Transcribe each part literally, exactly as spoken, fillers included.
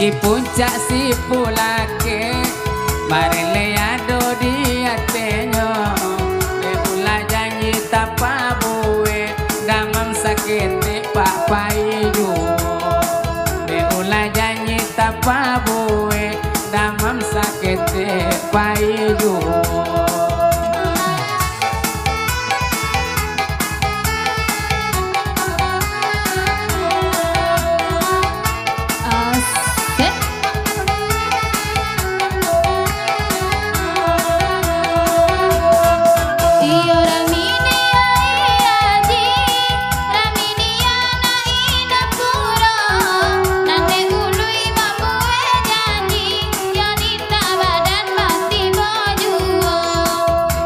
Di puncak Sipulakeh, bareleh ado di atehnyo. Dek ulah janji tapabuek, damam saketek pak pai juo. Dek ulah janji tapabuek, damam saketek pai juo. Asik. Iyo rami ni ai aji, rami ni anak indak kuro, nan dek ului mambuek janji, yo di tak badan batibo juo,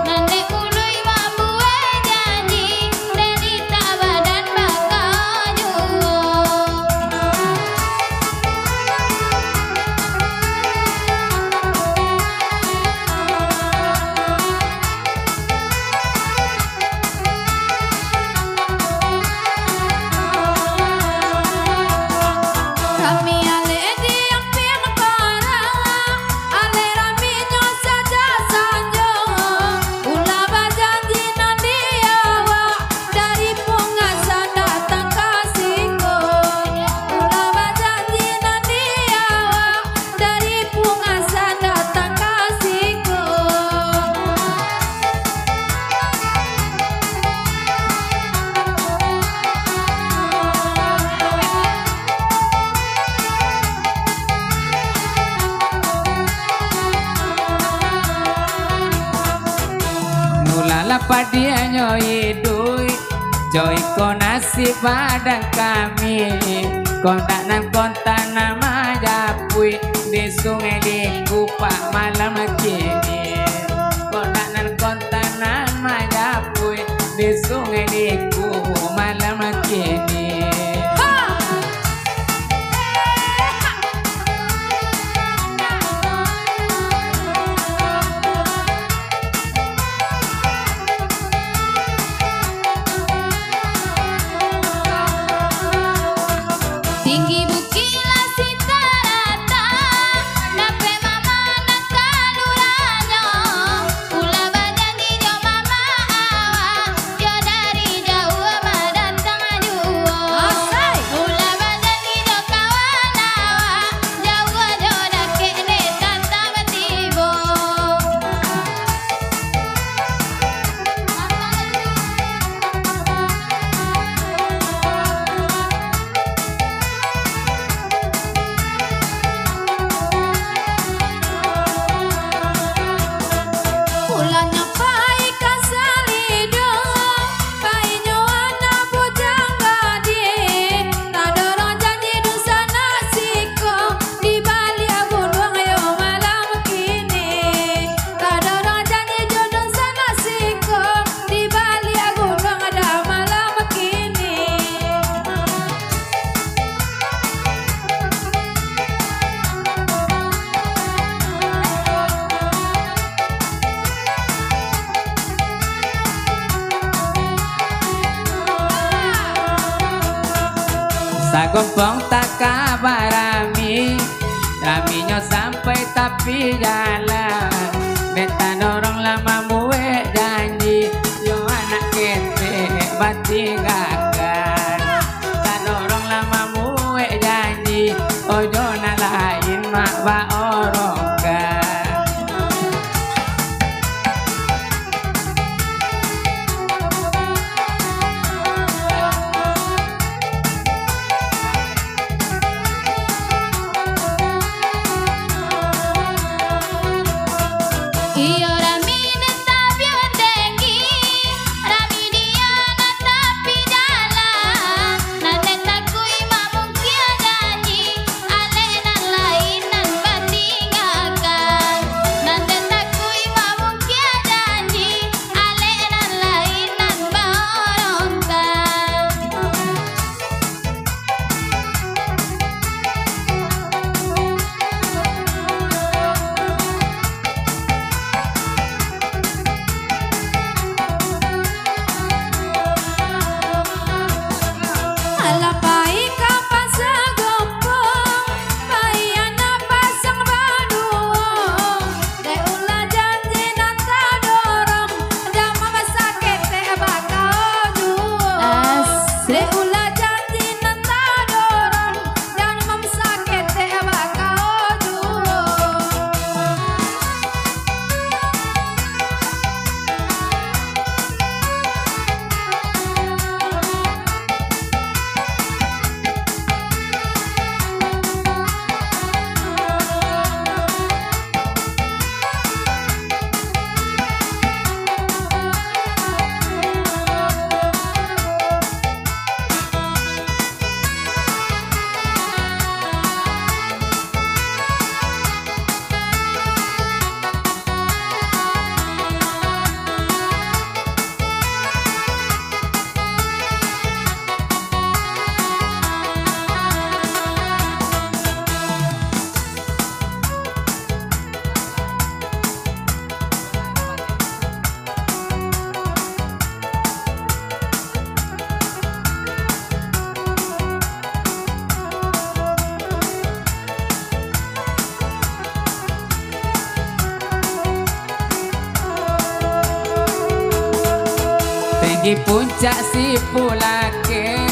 nan dek ului mambuek janji, dek di tak badan bakao juo. Rami alek di ampia parak, alek raminyo sajak sanjo. Ulah bajanji nan di awak, dari Pungasan datang ka siko. Ulah bajanji nan di awak, dari Pungasan datang ka siko. Mulalah padiahnyo iduik, jo iko nasib badan kami. Kontak nan kontak nan majapuik, di Sungai Liku pak malam kini. Kontak nan kontak nan majapuik, di Sungai Liku malam kini. Ha! Tinggi bukik lah sitarata, dapek mama nan kaluranyo. Ulah bajanji jo mama awak, yo dari jauah badatang juo. Asai. Ulah bajanji jo kawan awak, jauah jo dakek dek tatap batibo. Pulangnyo pai ka Salido, painyo anak bujang gadih. Tadorong janji dunsanak siko, di baliak gunuang yo malam kini. Tadorong janji jo dunsanak siko, di baliak gunuang dah malam kini. Sagompong tak ka barami, raminyo sampai tapi jalan. Dek tadorong lah mambuek janji, yo anak ketek batinggakan. Tadorong lah mambuek janji, ojo nan lain mak baorongkan. Iyo rami nan tabiun dengki, rami di anak tapi jalan, nan dek takuik mamungkia janji, alek nan lain nan bati Di puncak Sipulakeh,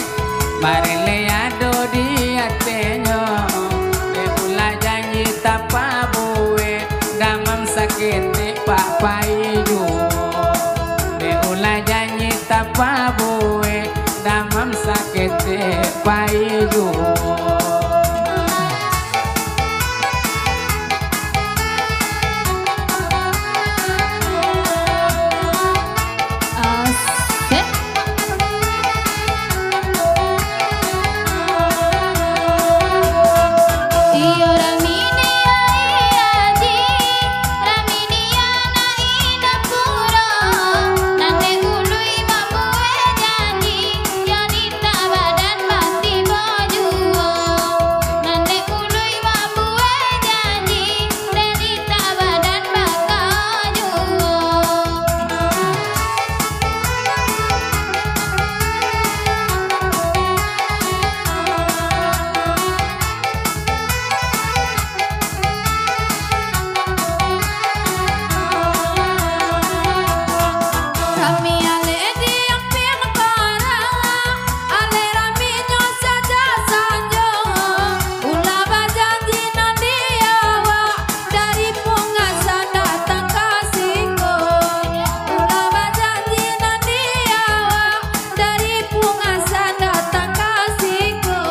bareleh ado di atehnyo. Dek ulah janji tapabuek, damam saketek pak pai juo. Dek ulah janji tapabuek, damam saketek pai juo. Asik. Iyo rami ni ai aji, rami ni anak indak kuro, nan dek ului mambuek janji, yo di tak badan batibo juo, nan dek ului mambuek janji, dari tak badan baka juo. Kami alek di ampia parang, alek raminyo sajak sanjo. Ulah bajanji nan di awak, dari pungasan datang ka siko. Ulah bajanji nan di awak, dari pungasan datang ka siko.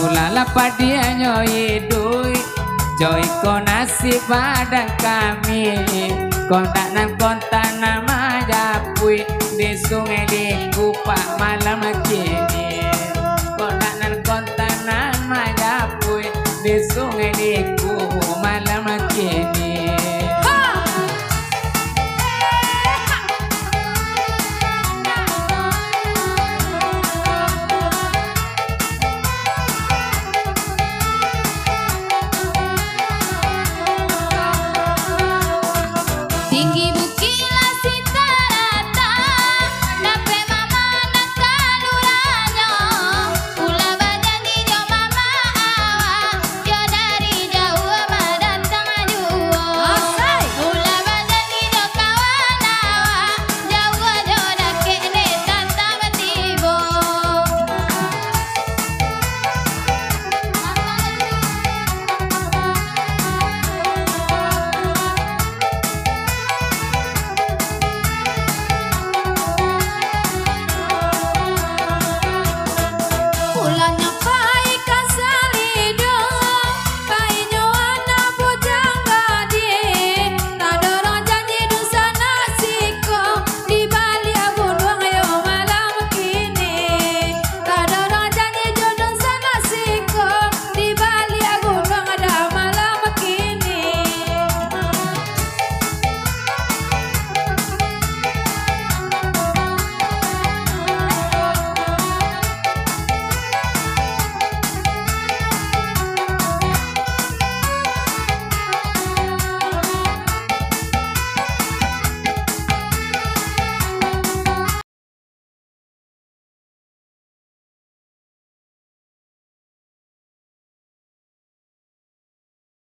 Mulalah padiahnyo iduik, jo iko nasib badan kami. Kontak nan kontak nan majapuik, di Sungai Linggu pak malam kini.